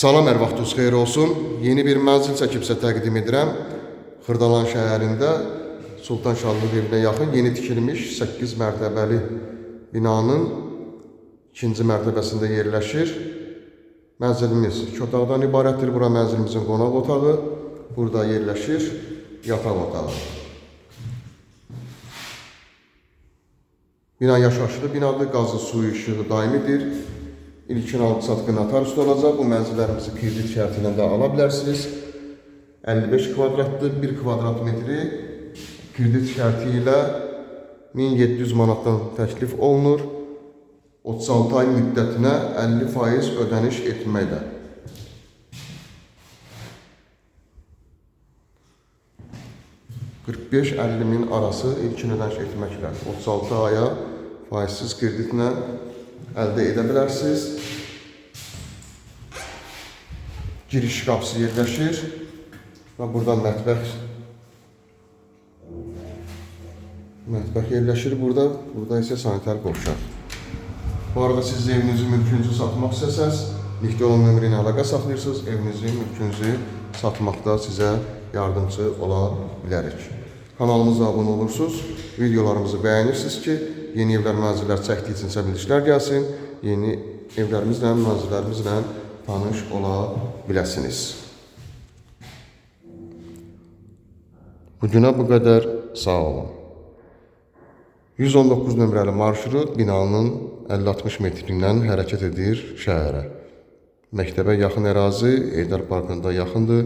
Salam, hər vaxtınız xeyir olsun. Yeni bir mənzil çəkib sizə təqdim edirəm. Xırdalan şəhərində Sultan Şadlıq evinə yaxın yeni tikilmiş 8 mərtəbəli binanın ikinci mərtəbəsində yerləşir. Mənzilimiz 2 otaqdan ibarətdir. Bura mənzilimizin qonaq otağı, burada yerləşir yataq otağı. Bina yaşayışlı binadır, qazı, suyu, işığı daimidir. İlkin alqı-satqı notariusda olacaq. Bu mənzillərimizi kredit şərti ilə də ala bilərsiniz. 55 kvadratdır, 1 kvadrat metri kredit şərti ilə 1700 manatdan təklif olunur. 36 ay müddətinə 50% ödəniş etməklə. 45-50 min arası ilkin ödəniş etməklə 36 aya faizsiz kreditlə əldə edə bilərsiniz. Giriş qapısı yerləşir və buradan mətbəx yerləşir burada. Burada isə sanitar qovşaq. Bu arada siz evinizi, mülkünüzü satmaq istəsəniz, linkdə olan nömrə ilə əlaqə saxlayırsınız. Evinizi, mülkünüzü satmaqda sizə yardımcı ola bilərik. Kanalımıza abunə olursunuz, videolarımızı bəyənirsiniz ki, yeni evlər, mənzillər çəkdiyi üçün sizə bildirişlər gəlsin, yeni evlərimizlə, mənzillərimizlə tanış ola biləsiniz. Bugünə bu qədər, sağ olun. 119 nömrəli marşrut binanın 50-60 metrindən hərəkət edir şəhərə. Məktəbə yaxın ərazi, Heydər Parkında yaxındır.